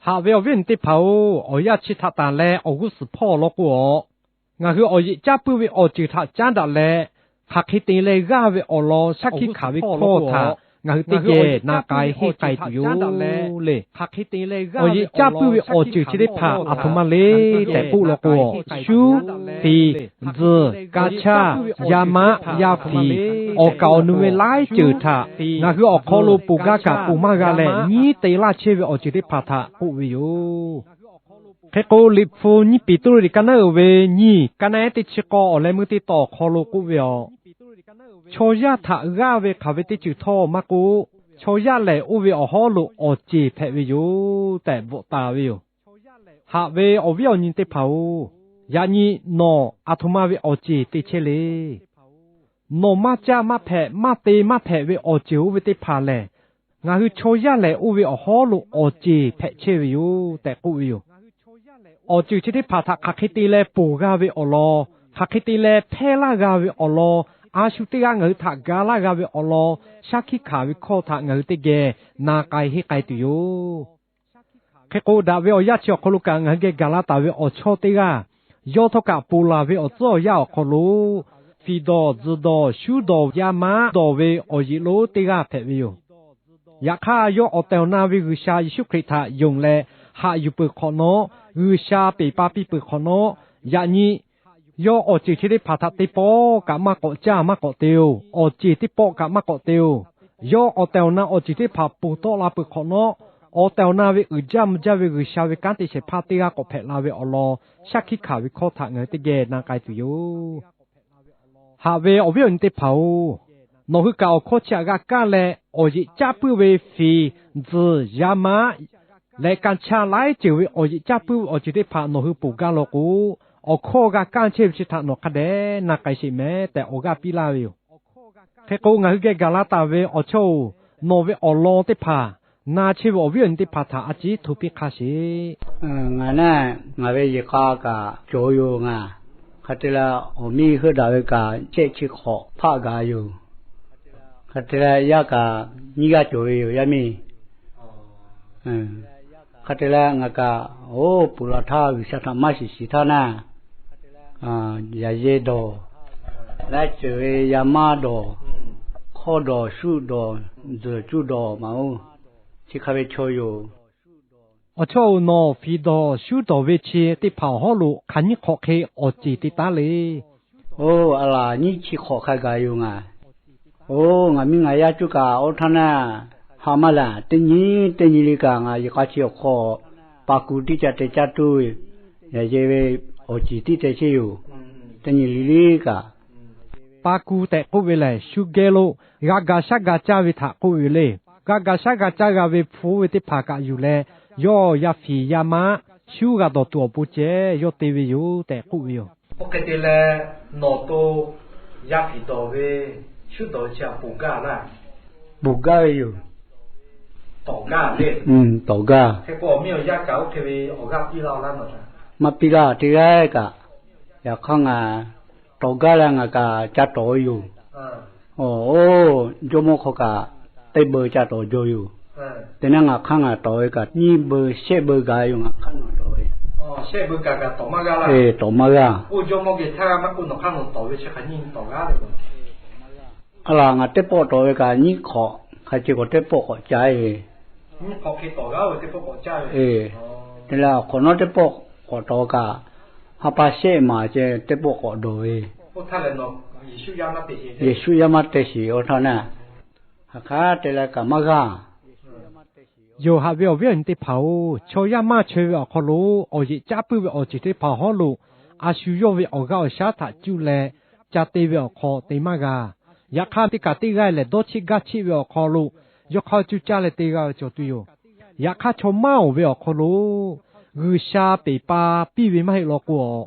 Haꞈ ve awˬ viˉ awˬ nyi teˇ hpaˍ-oˬ, awˬ yanˇ chi htaꞈ tanˬ leh awˬ g'uˇ suhˍ hpawˇ awˬ lawn k'o, ngaˬ hui awˬ yeꞈ caˇ puiˉ ve awˬ ceuˬ htaꞈ caˉ daꞈ leh, hk'aˬ hk'e te leh g'aˇ ve awˬ lawn shaˉ hkiˆ hkanˍ ve hkawˇ htaꞈ ngaˬ hui teˇ geh na k'ai henˇ k'ai tuˬ yoˬ le. Awˬ yeꞈ caˇ puiˉ ve awˬ ceuˬ chi teˇ hpaˍ aˬ htoꞈ ma le tehꞈ k'oˆ law k'o, shuˉ, fiˍ, tzuhˬ, ka chaˇ, yaˇ maˆ, yaˇ fiˍ, awˬ kaˍ awˬ nu ve laiˉ ceuˬ htaꞈ ngaˬ hui awˬ hk'aw lo ponˬ gaˇ kaꞈ ponˬ maˇ g'a leh nyiˉ te laˇ chehˇ ve awˬ ceuˬ teˇ hpaˍ htaꞈ k'oˆ ve yoˬ. Hk'e k'o, Liꞈ hpu nyiˇ Peˍtruˆ liꞈ ka naˉ uiˍ ve nyiˇ, ka naˉ ehˉ teˇ chi k'awˇ awˬ leh meuˇ teˇ taw awˬ hk'aw lo k'oˆ ve, Chaw yaˇ htaꞈ g'aˇ ve hk'aˬ ve teˇ ceuˬ htawˇ maˇ k'oˆ, chaw yaˇ lehˬ oˇ ve awˬ hawˉ lo awˬ ceˬ hpehꞈ ve yoˬ tehꞈ bvuhꞈ taˍ ve yoˬ. Haꞈ ve awˬ viˉ awˬ nyi teˇ hpaˍ-oˬ, yaꞈ nyi nawˬ aˬ htoꞈ ma ve awˬ ceˬ te chehˇ le. Nawˬ maˇ caˇ maˇ hpehꞈ, maˇ te maˇ hpehꞈ ve awˬ ceuˬ oˇ ve teˇ hpaˍ lehˬ, ngaˬ hui chaw yaˇ lehˬ oˇ ve awˬ hawˉ lo awˬ ceˬ hpehꞈ chehˇ ve yoˬ tehꞈ k'oˆ ve yoˬ. Awˬ ceuˬ chi teˇ hpaˍ htaꞈ hk'aˬ hk'e te leh ponˬ g'a ve awˬ lawn, hk'aˬ hk'e te leh hpehˇ laˇ g'a ve awˬ lawn, a shu teˇ g'aˇ ngaˬ hui htaꞈ ga laˇ g'a ve awˬ lawn, shaˉ hkiˆ hkanˍ ve hkawˇ htaꞈ ngaˬ hui teˇ geh na k'ai henˇ k'ai tuˬ yoˬ. Hk'e k'o, daꞈ ve awˬ yanˇ chi awˬ hk'aw lo kaꞈ ngaˬ hui geh gaˬ la taˍ ve awˬ chawˇ teˇ g'aˇ, yawˇ htawˇ kaꞈ ponˬ laˬ ve awˬ tcuhˉ awˬ yanˇ awˬ hk'aw lo, fiˍ dawˬ, tzuhˬ dawˬ, shuˉ dawˬ, yaˇ maˆ dawˬ ve awˬ yeꞈ lonˉ teˇ g'aˇ hpehꞈ ve yoˬ. Yaꞈ hk'aˇ, yawˇ awˬ tehˬ awˬ na ve G'uiˬsha Yeˍsuˆ Hkriꞈ htaꞈ yonˍ leh haꞈ yuˬ peuˬ hk'awꞈ nawˉ, G'uiˬsha peˬ pa piˇ peuˬ hk'awꞈ nawˉ, yaꞈ nyi yawˇ awˬ ceuˬ chi teˇ hpaˍ htaꞈ teˇ pawˆ kaꞈ maˇ k'awꞈ caˇ maˇ k'awꞈ te-oˬ. Awˬ ceˬ teˇ pawˆ kaꞈ maˇ k'awꞈ te-oˬ. Yawˇ awˬ tehˬ awˬ na awˬ ceuˬ teˇ hpaˍ ponˬ tawˆ la peuˬ hk'awꞈ nawˉ, awˬ tehˬ awˬ na ve uiˍ jaˇ mvuh jaˇ ve G'uiˬsha ve kanˉ te shehˍ hpaˇ teˇ g'aˇ k'awꞈ hpehꞈ la ve awˬ lawn shaˉ hkiˆ hkanˍ ve hkawˇ htaꞈ ngaˬ hui teˇ geh na k'ai tuˬ yoˬ. Haꞈ ve awˬ viˉ awˬ nyi teˇ hpaˍ-oˬ, nawˬ hui kaꞈ awˬ hkawˇ chi htaꞈ g'a kaˇ leh, awˬ yeꞈ caˉ puiˉ ve fiˍ, tzuhˬ, yaˇ maˆ leh ka chaˇ laiˉ ceuˬ ve awˬ yeꞈ caˉ puiˉ ve awˬ ceuˬ teˇ hpaˍ nawˬ hui ponˬ gaˇ law k'o, awˬ hkawˇ g'a kaˇ chehˇ ve chi htaꞈ nawˬ hk'a dehꞈ na k'ai sheˍ mehˍ tehꞈ awˬ g'aˇ piˇ laˇ ve yoˬ. Hk'e k'o, ngaˬ hui geh gaˬ la taˍ ve awˬ chawˇ-oˬ, nawˬ ve awˬ lawn teˇ hpaˍ na chehˇ ve awˬ viˉ awˬ nyi teˇ hpaˍ htaꞈ a ciˉ hto piˇ hk'a sheˍ. Ngaˬ naˆ, ngaˬ ve yehˬ k'a kaꞈ cawˬ yoˬ ngaˬ. Hk'a te leh, awˬ miˇ heuˆ daꞈ ve kaꞈ shehˆ chi hk'awꞈ hpaˆ gaˬ yoˬ. Hk'a te leh, yaˇ kaꞈ nyiˇ g'aˇ cawˬ ve yoˬ, yaˇ miˇ. Hk'a te leh, ngaˬ kaꞈ oˇ puˍ la htaˇ G'uiˬsha htaꞈ maˇ shiˍ shiˍ htaˇ naˆ, yaꞈ yehˇ dawˬ, laiˉ ceuˬ ve yaˇ maˇ dawˬ, hkawˇ dawˬ, shuˆ dawˬ, tzuhˬ cuˇ dawˬ maˍ oˬ. Chi hk'a ve chaw yoˬ. Awˬ chawˇ-oˬ, nawˬ fiˍ dawˬ shuˉ dawˬ ve chi teˇ hpaˍ awˬ hawˉ lo hk'aˬ nyiˇ hk'awꞈ hk'e awˬ ceˬ te taˉ le. Oˇ, a laˬ nyiˇ chi hk'awꞈ hk'a gaˬ yoˬ ngaˬ. Oˇ, ngaˬ miˇ ngaˬ yaˇ cuˇ kaꞈ oˇ htaˇ naˆ, ha maˇ laˬ, teˇ nyi teˇ nyi le kaꞈ ngaˬ yehˬ k'a chi awˬ hk'aw pa ku tiˉ ca te caˇ tuˬ ve, yaꞈ yehˇ ve awˬ ceˬ tiˉ te chehˇ yoˬ. Teˇ nyi le le kaꞈ, pa ku tehꞈ k'oˆ ve lehˬ, shu geh lo g'a ga shaˉ ga caˇ ve htaꞈ k'oˆ ve le. G'a ga shaˉ ga caˇ g'a ve hpu ve teˇ hpaˍ kaꞈ yuˬ leh, yawˇ yaˇ fiˍ yaˇ maˆ shuˉ g'a dawˬ tuˬ awˬ pon ceh yawˇ te ve yoˬ tehꞈ k'oˆ ve yoˬ. Oˇ hk'e te leh, nawˬ to yaˇ fiˍ dawˬ ve, shuˉ dawˬ ve chi htaꞈ ponˬ gaˇ laˇ. Ponˬ gaˇ ve yoˬ. Tawˍ gaˇ le. Tawˍ gaˇ. Hk'e k'o, awˬ miˇ awˬ yaˇ kaꞈ oˇ hk'e ve awˬ g'aˇ piˇ laˇ laˇ nawˬ htaꞈ. Maˇ piˇ laˇ teˇ g'aˇ kaꞈ. Yaꞈ hk'aˇ ngaˬ tawˍ gaˇ leh ngaˬ kaꞈ ca tawˍ ve yoˬ. Oˇ, jawˇmawˇ hk'aw kaꞈ teˇ beu ca tawˍ jaw yoˬ. Te naˆ ngaˬ hk'aˇ ngaˬ tawˍ ve kaꞈ nyiˇ beu shehˆ beu gaˬ yoˬ ngaˬ hk'aˇ ngaˬ tawˍ ve. Tawˍ maˇ g'a. A laˬ ngaˬ teˇ pawˆ tawˍ ve kaꞈ nyiˇ hk'awꞈ hk'a ce k'awꞈ teˇ pawˆ k'awꞈ ca ve. Te leh awˬ hk'awꞈ nawˉ teˇ pawˆ k'awꞈ tawˍ kaꞈ, ha pa shehˆ maˍ ceh teˇ pawˆ k'awꞈ dawˬ ve. Yeˍsuˆ yaˇ maˇ te shiˍ oˇ htaˇ naˆ, ha hk'aˬ te leh kaꞈ maˇ g'aˇ. Yoˬ. Haꞈ ve awˬ viˉ awˬ nyi teˇ hpaˍ-oˬ, chaw yaˇ maˇ chaweh ve awˬ hk'aw lo awˬ yeꞈ caˉ puiˉ ve awˬ ceuˬ teˇ hpaˍ awˬ hawˉ lo a shu yawˇ ve awˬ g'aˇ awˬ shaˉ htaꞈ cuˇ leh ca te ve awˬ hk'aw te maˇ g'a. Yaꞈ hk'aˇ, teˇ kaꞈ teˇ g'aˇ lehˬ dawˇ cheˆ gaˇ cheˆ ve awˬ hk'aw lo yawˇ hk'aˇ cuˇ caˇ leh te g'a ve cawˬ tuˬ yoˬ. Yaꞈ hk'aˇ, chaw maˇ awˬ ve awˬ hk'aw lo G'uiˬsha peˬ pa piˇ ve maˇ heˆ law k'o,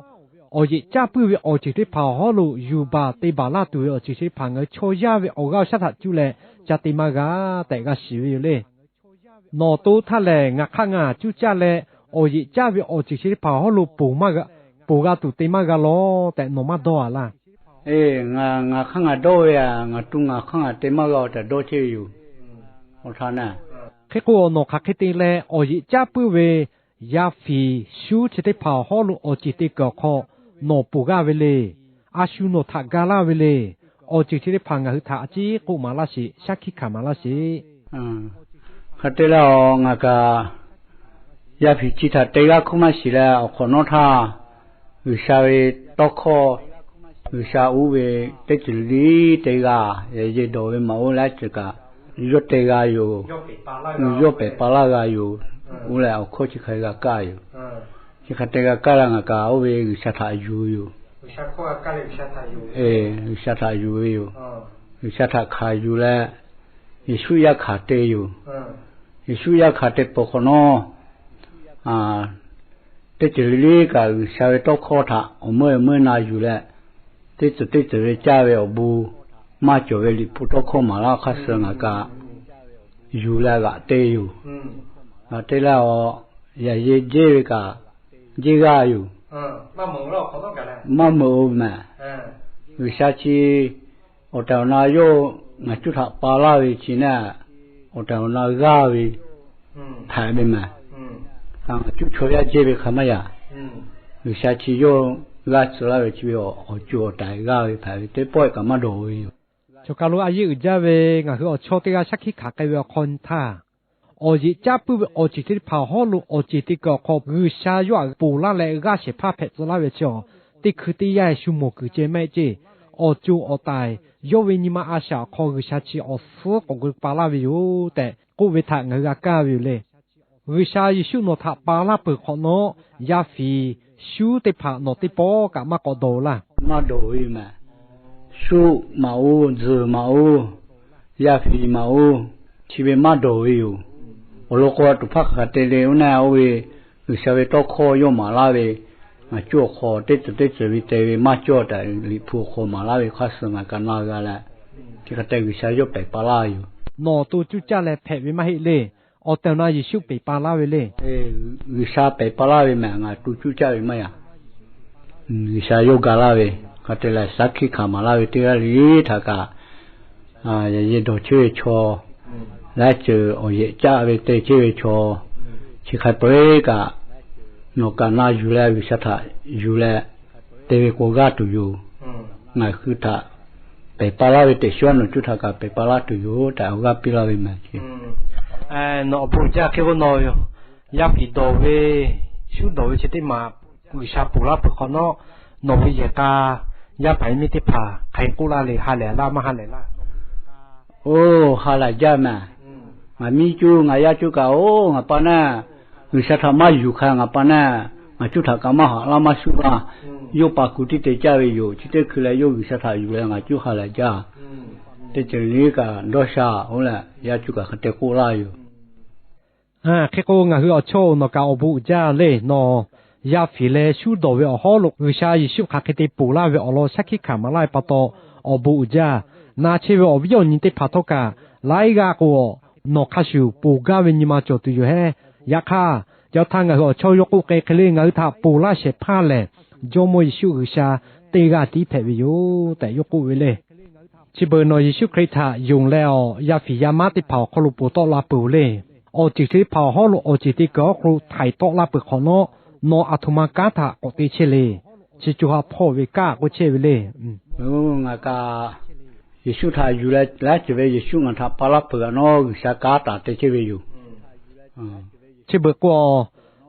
awˬ yeꞈ caˇ puiˉ ve awˬ ceuˬ teˇ hpaˍ awˬ hawˉ lo yuˬ baˬ te baˬ laˇ tuˬ ve awˬ ceuˬ chi teˇ hpaˍ ngaˬ hui chaw yaˇ ve awˬ g'aˇ awˬ shaˉ htaꞈ cuˇ leh ca te maˇ g'a tehꞈ g'a shiˍ ve yoˬ le. Nawˬ to htaˇ lehˬ, ngaˬ hk'aˇ ngaˬ cuˇ caˇ leh awˬ yeꞈ caˇ ve awˬ ceuˬ chi teˇ hpaˍ awˬ hawˉ lo ponˬ g'a tuˬ te maˇ g'a law tehꞈ nawˬ maˇ dawˇ a laˇ. Ngaˬ hk'aˇ ngaˬ dawˇ ve a, ngaˬ tu ngaˬ hk'aˇ ngaˬ te maˇ g'a tehꞈ dawˇ chehˇ ve yoˬ. Oˇ htaˇ naˆ Hk'e k'o, nawˬ hk'aˬ hk'e te leh awˬ yeꞈ caˉ puiˉ ve yaˇ fiˍ shuˉ chi teˇ hpaˍ awˬ hawˉ lo awˬ ceˬ te kuiˬ awˬ hk'aw nawˬ ponˬ g'aˇ ve le. A shu nawˬ htaꞈ ga laˇ ve le. Awˬ ceuˬ chi teˇ hpaˍ ngaˬ hui htaꞈ a ciˉ k'oˆ maˍ laˇ sheˍ, shaˉ hkiˆ hkanˍ maˍ laˇ sheˍ. Hk'e te leh, ngaˬ kaꞈ yaˇ fiˍ chi htaꞈ te g'aˇ hk'oˆ maˇ shiˍ leh, awˬ hk'awꞈ nawˉ htaˇ G'uiˬsha ve tawˇ hkawˇ, G'uiˬsha uˉ ve teˇ ceuˬ le le te g'a, yehˬ dawˬ ve maˍ oˇ leh ceuˬ kaꞈ yawˇ te g'a yoˬ. Yawˇ pehˬ pa laˇ g'a yoˬ. Oˇ leh awˬ hkawˇ chi hk'e g'a kaˇ yoˬ. Chi hk'e te g'a kaˇ leh ngaˬ kaꞈ oˇ ve G'uiˬsha htaꞈ yuˬ yoˬ. G'uiˬsha htaꞈ yuˬ ve yoˬ. G'uiˬsha htaꞈ hkanˍ yuˬ leh, Yeˍsuˆ yaˇ hkanˍ te yoˬ. Yeˍsuˆ yaˇ hkanˍ te peuˬ hk'awꞈ nawˉ, teˇ ceuˬ le le kaꞈ G'uiˬsha ve tawˇ hkawˇ htaꞈ awˬ meuˇ awˬ meuˇ na yuˬ leh, teˇ ceuˬ teˇ ceuˬ ve caˇ ve awˬ bon maˇ cawˬ ve Liꞈ hpu tawˇ hkawˇ maˍ laˇ hk'aˇ suh ngaˬ kaꞈ yuˬ leh g'aꞈ te yoˬ. G'aꞈ te leh, yaꞈ yehˬ jehˇ ve kaꞈ jehˇ g'aˇ yoˬ. Maˇ meuꞈ-oˬ mehˍ. G'uiˬsha chi awˬ tehˬ awˬ na yawˇ ngaˬ cuˇ htaꞈ pa laˇ ve chi neˇ, awˬ tehˬ awˬ na g'aˇ ve hpehꞈ ve mehˍ. Ngaˬ cuˇ chaw yaˇ jehˇ ve hk'a maˇ yaꞈ, G'uiˬsha chi yawˇ g'aˇ tcuh laˇ ve chi ve awˬ co awˬ taiˍ g'aˇ ve hpehꞈ ve teˇ pawˆ kaꞈ maˇ dawˬ ve yoˬ. Choˬ kaˬ lo a yeˇ uiˍ jaˇ ve ngaˬ hui awˬ chawˇ teˇ g'aˇ shaˉ hkiˆ hkanˍ k'ai ve awˬ hk'aw nyi htaˇ, awˬ yeꞈ caˉ puiˉ ve awˬ ceuˬ chi teˇ hpaˍ awˬ hawˉ lo awˬ ceˬ te kuiˬ awˬ hk'aw G'uiˬsha yawˇ htaꞈ ponˬ laˇ leh g'aˇ shehˍ hpaˇ hpehꞈ tcuh laˇ ve chi awˬ, teˇ hkui teˇ yanˇ shu mawˬ kuiˬ ceh maˇ heˆ ceˇ. Awˬ co awˬ taiˍ yawˇ ve nyi ma a shaꞈ awˬ hk'aw G'uiˬsha chi awˬ suhˉ k'awꞈ gu pa laˇ ve yoˬ tehꞈ k'oˆ ve htaꞈ ngaˬ hui g'a kaˇ ve yoˬ le. G'uiˬsha Yeˍsuˆ nawˬ htaꞈ pa laˇ peuˬ hk'awꞈ nawˉ, yaˇ fiˍ shuˉ teˇ hpaˍ nawˬ teˇ pawˆ kaꞈ maˇ k'awꞈ dawˬ laˇ. Maˇ dawˬ ve yoˬ mehˍ. Shuˉ maˍ oˇ, tzuhˬ maˍ oˇ, yaˇ fiˍ maˍ oˇ, chi ve maˇ dawˬ ve yoˬ. Awˬ lawn k'o, a toꞈ hpaˇ hk'aˬ hk'e te le, oˇ naˆ oˇ ve G'uiˬsha ve tawˇ hkawˇ yawˇ maˍ laˇ ve, ngaˬ cuˇ awˬ hk'aw teˇ ceuˬ teˇ ceuˬ ve te ve maˇ cawˇ tehꞈ Liꞈ hpu awˬ hk'aw maˍ laˇ ve hk'aˇ suh ngaˬ kaꞈ na g'a leh, chi hk'e te G'uiˬsha yawˇ pehˬ pa laˇ yoˬ. Nawˬ to cuˇ caˇ leh hpehꞈ ve maˇ heˆ le. Awˬ tehˬ awˬ na Yeˍsuˆ pehˬ pa laˇ ve le. G'uiˬsha pehˬ pa laˇ ve mehˍ, ngaˬ to cuˇ caˇ ve maˇ yaꞈ. G'uiˬsha yawˇ ga laˇ ve, hk'a te leh shaˉ hkiˆ hkanˍ maˍ laˇ ve teˇ g'aˇ le htaꞈ kaꞈ, yaꞈ yehˬ dawˬ chehˇ ve chaw, laiˉ ceuˬ awˬ yehˬ caˆ ve te chehˇ ve chaw, chi hk'e peuˬ kaꞈ, nawˬ kaꞈ na yuˬ leh G'uiˬsha htaꞈ yuˬ leh te ve k'o g'aˇ tuˬ yoˬ. Ngaˬ hui htaꞈ pehˬ pa laˇ ve tehꞈ shuˉ nawˬ cuˇ htaꞈ kaꞈ pehˬ pa laˇ tuˬ yoˬ tehꞈ awˬ g'aˇ piˇ laˇ ve mehˍ. Nawˬ awˬ bon jaˇ hk'e k'o nawˬ yaˇ fiˍ dawˬ ve, shuˉ dawˬ ve chi teˇ maˬ G'uiˬsha ponˬ laˇ peuˬ hk'awꞈ nawˉ, nawˬ ve yehˬ k'a yaˇ paˍ yaˇ miˇ teˇ hpaˍ hk'aˬ hk'e k'oˆ laˇ le, ha lehˬ laˇ maˇ ha lehˬ laˇ? Oˇ, ha lehˬ jaˇ mehˍ. Ngaˬ miˇ cuˇ ngaˬ yaˇ cuˇ kaꞈ, oˇ, ngaˬ pa naˆ G'uiˬsha htaꞈ maˇ yuˬ hk'a ngaˬ pa naˆ, ngaˬ cuˇ htaꞈ kaꞈ maˇ haꞈ laˇ maˇ shuˉ laˇ. Yawˇ pa kuˬ tiˉ te caˇ ve yoˬ. Chi teˇ hkui leh yawˇ G'uiˬsha htaꞈ yuˬ leh ngaˬ cuˇ ha lehˬ jaˇ. Teˇ ceuˬ le kaꞈ dawˇ sha oˇ leh yaˇ cuˇ kaꞈ hk'e te k'oˆ laˇ yoˬ. Hk'e k'o, ngaˬ hui awˬ chawˇ-oˬ, nawˬ kaꞈ awˬ bon uiˍ jaˇ le. Nawˬ yaˇ fiˍ leh shuˉ dawˬ ve awˬ hawˉ lo G'uiˬsha Yeˍsuˆ hk'aˬ hk'e te ponˬ laˇ ve awˬ lawn shaˉ hkiˆ hkanˍ maˍ laˇ ve pa taw, awˬ bon uiˍ jaˇ. Na chehˇ ve awˬ viˉ awˬ nyi teˇ hpaˍ htawˇ kaꞈ, laiˉ g'aˇ k'o, nawˬ hk'a shuˍ ponˬ gaˇ ve nyi ma cawˬ tuˬ yoˬ hehˉ. Yaꞈ hk'aˇ, yaꞈ htaˇ ngaˬ hui awˬ chawˇ yawˇ k'oˆ k'ai hk'e le, ngaˬ hui htaꞈ ponˬ laˇ shehˍ hpaˇ lehˬ, Jawˇmawˇ Yeˍsuˆ G'uiˬsha teˇ g'aˇ tiˉ hpehꞈ ve yoˬ tehꞈ yawˇ k'oˆ ve le. Chi beuꞈ nawˬ Yeˍsuˆ Hkriꞈ htaꞈ yonˍ leh, awˬ yaˇ fiˍ yaˇ maˉ teˇ hpaˍ awˬ hk'aw lo ponˬ tawˆ la peuˬ le. Awˬ ceuˬ chi teˇ hpaˍ awˬ hawˉ lo awˬ ceˬ te kuiˬ awˬ hk'aw lo htaiˍ tawˆ laˇ peuˬ hk'awꞈ nawˉ, nawˬ aˬ htoꞈ ma kanˉ htaꞈ k'awꞈ te chehˇ le. Chi co ha hpawˇ ve kanˉ k'oˆ chehˇ ve le. Ngaˬ kaꞈ Yeˍsuˆ htaꞈ yuˬ leh laiˉ ceuˬ ve Yeˍsuˆ ngaˬ htaꞈ pa laˇ peuˬ kaꞈ nawˉ, G'uiˬsha kanˉ taˍ te chehˇ ve yoˬ. Chi beuꞈ k'o,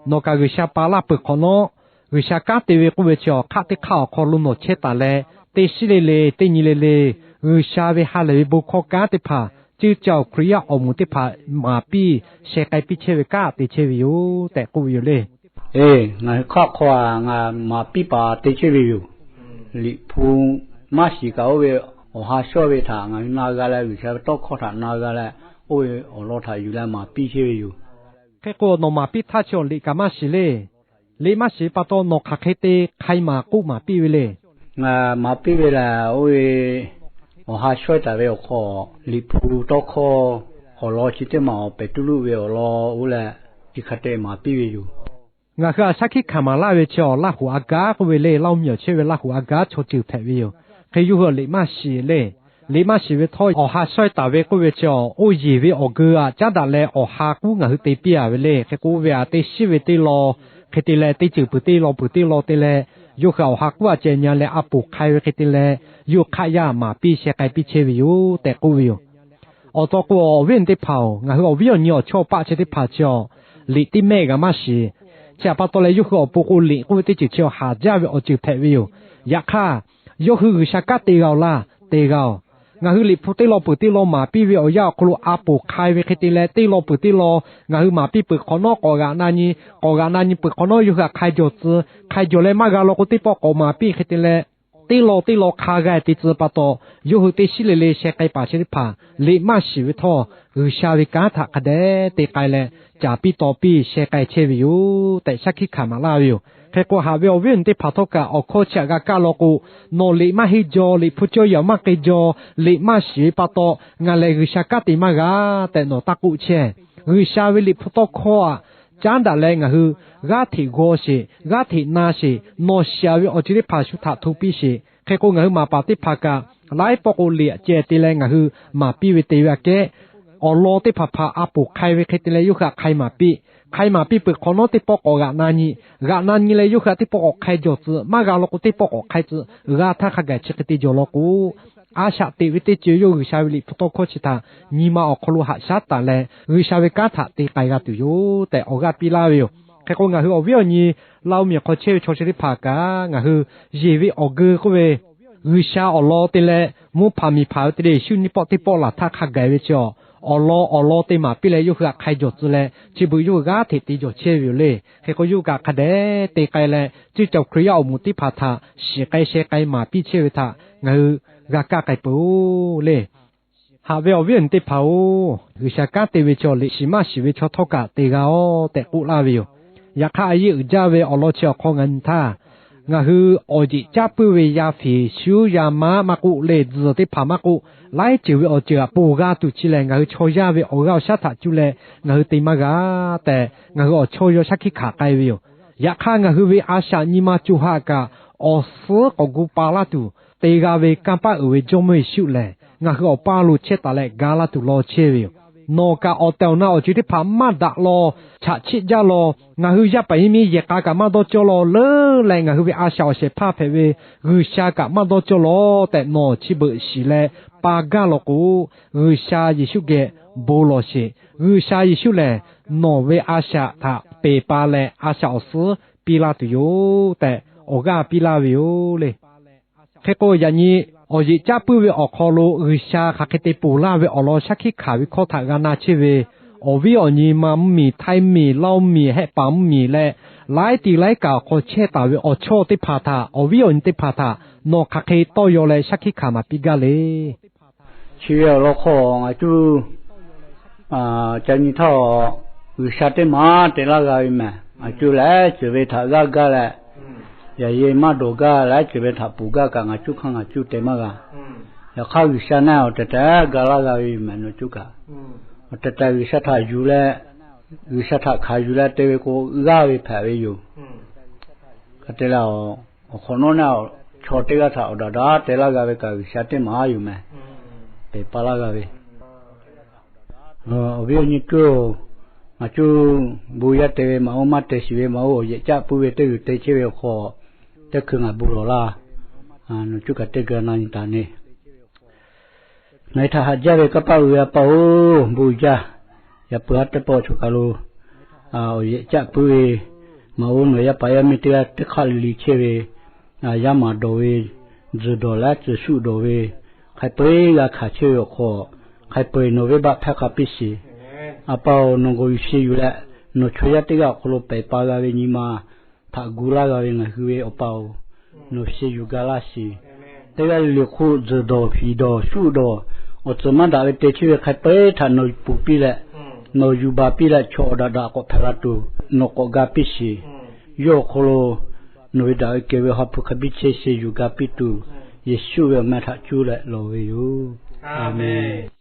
nawˬ kaꞈ G'uiˬsha pa laˇ peuˬ hk'awꞈ nawˉ, G'uiˬsha kanˉ te ve k'oˆ ve chi awˬ hk'aˆ teˇ hk'aˆ awˬ hk'aw lo nawˬ chehˇ taˍ leh, teˇ shiˉ le le teˇ nyi le le, G'uiˬsha ve ha lehˬ ve bon hkawˇ kanˉ teˇ hpaˍ, ceuˇ caˇ awˬ Hkriꞈ yaˇ awˬ moˍ teˇ hpaˍ maˍ piˇ sheh k'ai piˇ chehˇ ve kanˉ te chehˇ ve yoˬ tehꞈ k'oˆ ve yoˬ le. Ngaˬ hui hk'aˆ hk'aw ngaˬ maˍ piˇ paˍ te chehˇ ve yoˬ. Liꞈ hpu maˇ shiˍ kaꞈ oˇ ve awˬ ha shawˉ ve htaꞈ ngaˬ hui na g'a leh, G'uiˬsha ve tawˇ hkawˇ htaꞈ na g'a leh, oˇ ve awˬ lawn htaꞈ yuˬ leh maˍ piˇ chehˇ ve yoˬ. Hk'e k'o, nawˬ maˍ piˇ htaˇ chi awˬ liꞈ kaꞈ maˇ shiˍ le. Liꞈ maˇ shiˍ pa taw nawˬ hk'aˬ hk'e te hk'ai maˍ k'oˆ maˍ piˇ ve le. Ngaˬ maˍ piˇ ve lehˬ, oˇ ve awˬ ha shawehˇ taˍ ve awˬ hk'aw, Liꞈ hpu tawˇ hkawˇ awˬ lawn chi teˇ maˬ awˬ Peˍtruˆ ve awˬ lawn oˇ leh, chi hk'a te maˍ piˇ ve yoˬ. Ngaˬ hui a shaˉ hkiˆ hkanˍ maˍ laˇ ve chi awˬ Laˇ huˍ a gaˉ k'oˆ ve le, Laˇ oˇ miˬ awˬ chehˇ ve Laˇ huˍ a gaˉ chaw ceuˬ hpehꞈ ve yoˬ. Hk'e yawˇ hui awˬ liꞈ maˇ shiˍ le. Liꞈ maˇ shiˍ ve htawˇ, awˬ ha shawehˇ taˍ ve k'oˆ ve chi, oˇ yeˬ ve awˬ geu aꞈ caˉ daꞈ leh awˬ ha k'uˉ ngaˬ hui te piˇ-a ve le. Hk'e k'o, oˇ ve aꞈ teˇ shiˉ ve teˇ law, hk'e te leh teˇ ceuˬ peuˬ teˇ law peuˬ teˇ law te leh, yawˇ hui awˬ ha k'uˉ aꞈ ceh nyi leh a poˍ hk'ai ve hk'e te leh, yawˇ hk'aˆ yaˇ maˍ piˇ sheh k'ai piˇ chehˇ ve yoˬ tehꞈ k'oˆ ve yoˬ. Awˬ to k'o, awˬ viˉ awˬ nyi teˇ hpaˍ-oˬ, ngaˬ hui awˬ viˉ awˬ nyi awˬ chawˇ paˆ chehˇ teˇ hpaˍ chi-a, liꞈ teˇ mehˆ g'a maˇ shiˍ. Chi htaꞈ pa taw leh, yawˇ hui awˬ pon k'o, liꞈ k'oˆ ve teˇ ceuˬ chi haˍ jaˇ ve awˬ ceuˬ hpehꞈ ve yoˬ. Yaꞈ hk'aˇ, yawˇ hui G'uiˬsha kanˉ te g'a-oˬ laˇ, te g'a-oˬ. Ngaˬ hui liꞈ hpu teˇ law peuˬ teˇ law maˍ piˇ ve awˬ yanˇ awˬ hk'aw lo a poˍ hk'ai ve hk'e te leh, teˇ law peuˬ teˇ law ngaˬ hui maˍ piˇ peuˬ hk'awꞈ nawˉ k'awꞈ g'aꞈ na nyi, k'awꞈ g'aꞈ na nyi peuˬ hk'awꞈ nawˉ yawˇ hui htaꞈ hk'ai jawˬ tcuh, hk'ai jawˬ leh maˇ g'a law k'o, teˇ pawˆ k'awꞈ maˍ piˇ hk'e te leh, teˇ law teˇ law hk'a g'a te tcuh pa taw, yawˇ hui teˇ shiˉ le le sheh k'ai paˍ chehˇ teˇ hpaˍ liꞈ maˇ shiˍ ve htawˇ, G'uiˬsha ve kanˉ htaꞈ hk'a dehꞈ te k'ai leh, caˍ piˇ taw piˇ sheh k'ai chehˇ ve yoˬ tehꞈ shaˉ hkiˆ hkanˍ maˍ laˇ ve yoˬ. Hk'e k'o, haꞈ ve awˬ viˉ awˬ nyi teˇ hpaˍ htawˇ kaꞈ awˬ hkawˇ chi htaꞈ g'a kaˇ law k'o, nawˬ liꞈ maˇ henˇ jaw, liꞈ hpu cawˇ yaꞈ maˇ k'e jaw, liꞈ maˇ shiˍ ve pa taw ngaˬ lehˬ G'uiˬsha kanˉ te maˇ g'a tehꞈ nawˬ taˇ k'oˆ chehˇ. G'uiˬsha ve liꞈ hpu tawˇ hkawˇ aꞈ caˉ daꞈ leh ngaˬ hui g'aˇ hteꞈ g'aw sheˍ, g'aˇ hteꞈ na sheˍ, nawˬ shiˍ-a ve awˬ ceuˬ teˇ hpaˍ shu htaꞈ hto piˇ sheˍ. Hk'e k'o, ngaˬ hui maˍ paˍ teˇ hpaˍ kaꞈ laiˉ pawˆ k'o liꞈ aꞈ ceh te leh ngaˬ hui maˍ piˇ ve te ve aꞈ kehˉ, awˬ lawn teˇ hpaˍ hpaˍ a poˍ hk'ai ve hk'e te leh yawˇ hui htaꞈ hk'ai maˍ piˇ. Hk'ai maˍ piˇ peuˬ hk'awꞈ nawˉ teˇ pawˆ k'awꞈ g'aꞈ na nyi, g'aꞈ na nyi leh yawˇ hui htaꞈ teˇ pawˆ k'awꞈ hk'ai jawˬ tcuh, maˇ g'a law k'o teˇ pawˆ k'awꞈ hk'ai tcuh, g'a htaˇ hk'a gaˬ chi hk'e te jawˬ law k'o, a shaꞈ teꞈ ve teˇ ceuˬ yawˇ G'uiˬsha ve liꞈ hpu tawˇ hkawˇ chi htaꞈ nyi ma awˬ hk'aw lo haꞈ shaˉ taˍ leh, G'uiˬsha ve kanˉ htaꞈ te k'ai g'a tuˬ yoˬ tehꞈ awˬ g'aˇ piˇ laˇ ve yoˬ. Hk'e k'o, ngaˬ hui awˬ viˉ awˬ nyi Laˇ oˇ miˬ hk'aw chehˇ ve chaw chi teˇ hpaˍ kaꞈ, ngaˬ hui yeˬ ve awˬ geu k'oˆ ve, G'uiˬsha awˬ lawn te leh mvuhˇ hpaˍ miˬ hpaˍ ve te leh Yeˍsuˆ nyiˇ pawˆ teˇ pawˆ laˬ htaˇ hk'a gaˬ ve chi-a, awˬ lawn awˬ lawn te maˍ piˇ leh yawˇ hui htaꞈ hk'ai jawˬ tcuh leh chi beuꞈ yawˇ hui g'aˇ hteꞈ te jawˬ chehˇ ve yoˬ le. Hk'e k'o, yawˇ hui kaꞈ hk'a dehꞈ te k'ai leh, cuˇ caˬ Hkriꞈ yaˇ awˬ moˍ teˇ hpaˍ htaꞈ shiˍ k'ai sheh k'ai maˍ piˇ chehˇ ve htaꞈ ngaˬ hui g'a kaˇ k'ai peuˬ-oˬ le. Haꞈ ve awˬ viˉ awˬ nyi teˇ hpaˍ-oˬ, G'uiˬsha kanˉ te ve chaw liꞈ shiˍ maˇ shiˍ ve chaw htawˇ kaꞈ te g'a-oˬ tehꞈ k'oˆ laˇ ve yoˬ. Yaꞈ hk'aˇ, a yeˇ uiˍ jaˇ ve awˬ lawn chi awˬ hk'aw ngaˬ nyi htaˇ, ngaˬ hui awˬ yeꞈ caˉ puiˉ ve yaˇ fiˍ shuˉ yaˇ maˇ maˇ k'oˆ, leh tzuhˬ teˇ hpaˍ maˇ k'oˆ, laiˉ ceuˬ ve awˬ ceuˬ htaꞈ ponˬ g'a tuˬ chi lehˬ, ngaˬ hui chaw yaˇ ve awˬ g'aˇ awˬ shaˉ htaꞈ cuˇ leh ngaˬ hui te maˇ g'a tehꞈ, ngaˬ hui awˬ chawˇ yaw shaˉ hkiˆ hkanˍ k'ai ve yoˬ. Yaꞈ hk'aˇ, ngaˬ hui ve a shaꞈ nyi ma co ha kaꞈ awˬ suhˉ k'awꞈ gu pa laˇ tuˬ, te g'a ve kanˇ paˆ uiˍ ve Jawˇmawˇ Yeˍsuˆ lehˬ, ngaˬ hui awˬ paˇ lo chehˇ taˍ leh ga laˇ tuˬ law chehˇ ve yoˬ. Nawˬ kaꞈ awˬ tehˬ awˬ na awˬ ceuˬ teˇ hpaˍ maˇ daꞈ law, chaꞈ chiˆ jaˇ law, ngaˬ hui yaˇ paˍ yaˇ miˇ yehˬ k'a kaꞈ maˇ dawˇ cawˇ law, leuˉ leh ngaˬ hui ve a shaꞈ awˬ shehˍ hpaˇ hpehꞈ ve G'uiˬsha kaꞈ maˇ dawˇ cawˇ law tehꞈ nawˬ chi beuꞈ shiˍ leh pa gaˇ law k'o, G'uiˬsha Yeˍsuˆ geh bon lawˬ sheˍ. G'uiˬsha Yeˍsuˆ lehˬ, nawˬ ve a shaꞈ htaꞈ peˬ pa leh a shaꞈ awˬ suhˉ piˇ laˇ tuˬ yoˬ tehꞈ awˬ g'aˇ piˇ laˇ ve yoˬ le. Hk'e k'o, yaꞈ nyi awˬ yeꞈ caˆ puiˉ ve awˬ hk'aw lo G'uiˬsha hk'aˬ hk'e te ponˬ laˇ ve awˬ lawn shaˉ hkiˆ hkanˍ ve hkawˇ htaꞈ g'a na chehˇ ve, awˬ viˉ awˬ nyi ma mvuhˇmiˬ, Htaiˇ miˬ, Laˇ oˇ miˬ, Hehˆ paˍ mvuhˇmiˬ leh, laiˉ ti laiˉ kaꞈ awˬ hk'aw chehˇ taˍ ve awˬ chawˇ teˇ hpaˍ htaꞈ, awˬ viˉ awˬ nyi teˇ hpaˍ htaꞈ nawˬ hk'aˬ hk'e tawˇ yaw leh shaˉ hkiˆ hkanˍ maˍ piˇ gaˇ le. Chi ve awˬ lawn hk'aw ngaˬ cuˇ ca nyi htaˇ, G'uiˬsha teˇ maˬ te laˇ g'a ve mehˬ. Ngaˬ cuˇ laiˉ ceuˬ ve htaꞈ g'aˇ gaˇ leh, yaꞈ yehˬ maˇ dawˬ gaˇ, laiˉ ceuˬ ve htaꞈ ponˬ gaˇ kaꞈ ngaˬ cuˇ hk'aˇ ngaˬ cuˇ te maˇ g'a. Yaꞈ hk'aˇ, G'uiˬsha naˆ awˬ tehˬ tehˬ ga laˇ g'a ve yoˬ mehˬ nawˬ cuˇ kaꞈ. Awˬ tehˬ tehˬ G'uiˬsha htaꞈ yuˬ leh, G'uiˬsha htaꞈ hkanˍ yuˬ leh te ve k'o, g'aˇ ve hpehꞈ ve yoˬ. Hk'e te leh, awˬ hk'awꞈ nawˉ naˆ chaw teˇ g'aˇ htaꞈ awˬ daꞈ daꞈ te laˇ g'a ve kaꞈ G'uiˬsha teˇ maˬ yoˬ mehˬ. Peˬ pa laˇ g'a ve, awˬ viˉ awˬ nyi cuˇ-oˬ, ngaˬ cuˇ bon yaˇ te ve maˇ oˇ, maˇ te shiˍ ve maˇ oˇ, awˬ yeꞈ caˆ puiˉ ve teˇ g'uiˬ te chehˇ ve awˬ hk'aw, teˇ hkui ngaˬ bon lawˬ laˇ. Nawˬ cuˇ kaꞈ teˇ g'aˇ na nyi taˍ neˇ. Ngaˬ hui htaꞈ haꞈ jaˇ ve kanˇ paˆ uiˍ ve A pa-oˬ, bon jaˇ. Yaꞈ puiˉ haˉ teˇ pawˆ chaw kaˬ lo awˬ yeꞈ caˆ puiˉ ve maˇ oˇ, nawˬ yaˇ paˍ yaˇ miˇ teˇ g'aˇ teˇ hk'aˆ le le chehˇ ve, yaˇ maˍ dawˬ ve, tzuhˬ dawˬ leh tzuhˬ shuˆ dawˬ ve, hk'a peu-eˬ g'a hkanˍ chehˇ ve awˬ hk'aw, hk'a peu-eˬ nawˬ venˇbaˆ hpehˇ hk'a piˇ sheˍ. A pa-oˬ, nawˬ g'aw yuˬ sheˍ yuˬ leh, nawˬ chaw yaˇ teˇ g'aˇ awˬ hk'aw lo pehˬ pa g'a ve nyi ma htaꞈ gu laˇ g'a ve ngaˬ hui ve Awˬ pa-oˬ, nawˬ sheˍ yuˬ ga laˇ sheˍ. Teˇ g'aˇ le le hk'oˆ tzuhˬ dawˬ, fiˍ dawˬ, shuˆ dawˬ, awˬ tcuhˍ maˇ daꞈ ve te chehˇ ve hk'a peu-eˬ htaꞈ nawˬ ponˬ piˇ leh, nawˬ yuˬ baˬ piˇ leh, chaw awˬ daꞈ daꞈ k'awꞈ hpehꞈ la tuˬ nawˬ k'awꞈ ga piˇ sheˍ. Yawˇ awˬ hk'aw lo nawˬ ve daꞈ ve kehˬ ve Awˬ ha hpu hk'a biˇ chehˇ sheˍ yuˬ ga piˇ tuˬ, Yeˍsuˆ ve awˬ meh htaꞈ cuˇ leh lawˬ ve yoˬ. A menˬ.